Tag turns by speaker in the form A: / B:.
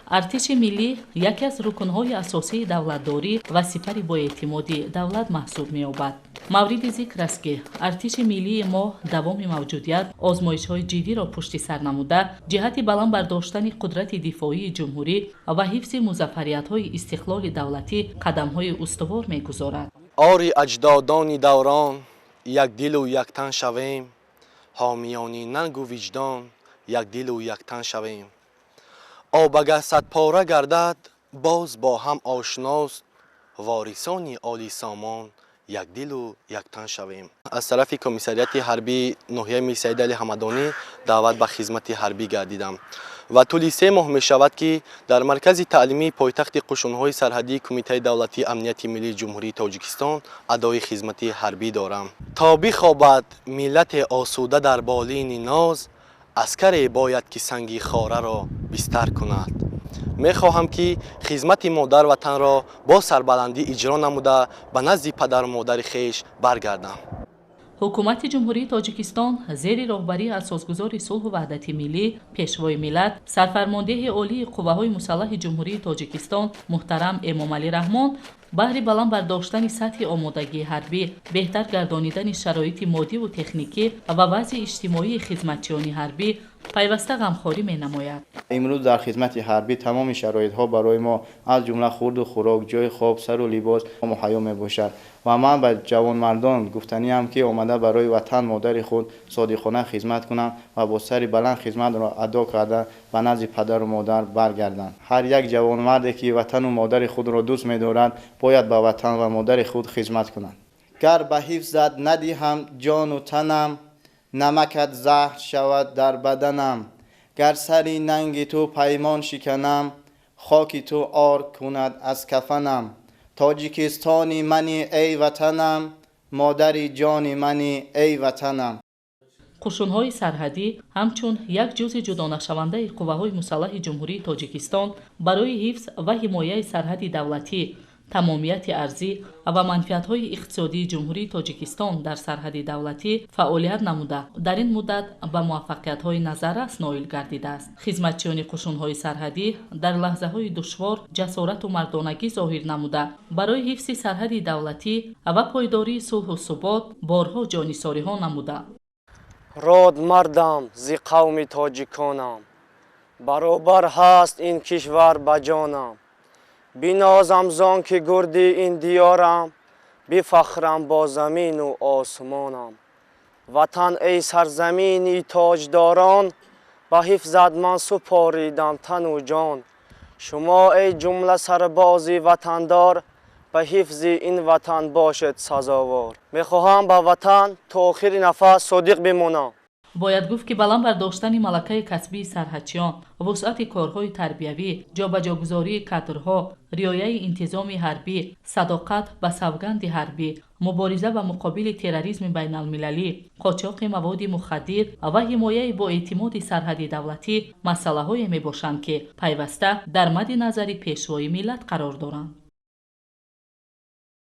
A: Артиши миллӣ яке аз рукнҳои асосии давлатдорӣ ва сипари боэътимоди давлат маҳсуб меёбад. Мавриди зикр аст, ки артиши миллии мо давоми мавҷудият озмоишҳои ҷиддиро пушти сар намуда, ҷиҳати баланд бардоштани қудрати дифоии ҷумҳурӣ ва ҳифзи музаффариятҳои истиқлоли давлатӣ қадамҳои устувор мегузорад.
B: Ори аҷдодони даврон, якдилу яктан шавем, ҳомиёни нангу виҷдон, якдилу яктан шавем. Об агар садпора гардад, боз бо ҳам ошност, ворисони оли Сомон, якдилу яктан шавем. Аз тарафи комиссариати ҳарбии ноҳияи Мирсаид Али Ҳамадонӣ даъват ба хизмати ҳарбӣ гардидам ва тӯли 3 моҳ мешавад, ки дар маркази таълимии пойтахти қушунҳои сарҳадии Кумитаи давлатии амнияти миллии Ҷумҳурии Тоҷикистон адои хизмати ҳарбӣ дорам. То бихобад миллате осуда дар болини ноз, аскаре бояд, ки санги хораро бистар кунад. Мехоҳам, ки хизмати модар ватанро бо сарбаландӣ иҷро намуда, ба назди падару модари хеш баргардам.
A: Ҳукумати Ҷумҳурии Тоҷикистон зери роҳбарии асосгузори сулҳу ваҳдати миллӣ, Пешвои миллат, Сарфармондеҳи Олии Қувваҳои Мусаллаҳи Ҷумҳурии Тоҷикистон муҳтарам Эмомалӣ Раҳмон баҳри баланд бардоштани сатҳи омодагии ҳарбӣ, беҳтар гардонидани шароити моддиву техникӣ ва вазъи иҷтимоии хизматчиёни ҳарбӣ пайваста ғамхорӣ менамояд.
C: Имрӯз дар хизмати ҳарбӣ тамоми шароитҳо барои мо, аз ҷумла хӯрду хӯрок, ҷои хоб, сару либос муҳайё мебошад ва ман ба ҷавонмардон гуфтаниам, ки омада барои ватан модари худ содиқона хизмат кунанд ва бо сари баланд хизматро адо карда, ба назди падару модар баргарданд. Ҳар як ҷавонмарде, ки ватану модари худро дӯст медорад, бояд ба ватан ва модари худ хизмат кунад. Гар ба ҳифзат надиҳам ҷону танам, намакат заҳр шавад дар баданам. Гар сари нанги ту паймон шиканам, хоки ту ор кунад аз кафанам. Тоҷикистони мани, эй ватанам, модари ҷони мани, эй ватанам.
A: Қушунҳои сарҳадӣ ҳамчун як ҷузъи ҷудонашавандаи қувваҳои мусаллаҳи Ҷумҳурии Тоҷикистон барои ҳифз ва ҳимояи сарҳади давлатӣ, тамомияти арзӣ ва манфиатҳои иқтисодии Ҷумҳурии Тоҷикистон дар сарҳади давлатӣ фаъолият намуда, дар ин муддат ба муваффақиятҳои назаррас ноил гардидааст. Хизматчиёни қушунҳои сарҳадӣ дар лаҳзаҳои душвор ҷасорату мардонагӣ зоҳир намуда, барои ҳифзи сарҳади давлатӣ ва пойдории сулҳу субот борҳо ҷонисориҳо намуда.
D: Род мардам, зи қавми тоҷиконам, баробар ҳаст ин кишвар ба ҷонам. Бинозам зон, ки гурди ин диёрам, бифахрам бо замину осмонам. Ватан, эй сарзамини тоҷдорон, ба ҳифзат ман супоридам тану ҷон. Шумо, эй ҷумла сарбози ватандор, ба ҳифзи ин ватан бошед сазовор. Мехоҳам ба ватан то охири нафас содиқ бимонам.
A: Бояд гуфт, ки баланд бардоштани малакаи касбии сарҳадчиён, вусъати корҳои тарбиявӣ, ҷобаҷогузории кадрҳо, риояи интизоми ҳарбӣ, садоқат ба савганди ҳарбӣ, мубориза ба муқобили терроризми байналмилалӣ, қочоқи маводи мухаддир ва ҳимояи боэътимоди сарҳади давлатӣ масъалаҳое мебошанд, ки пайваста дар мадди назари Пешвои миллат қарор доранд.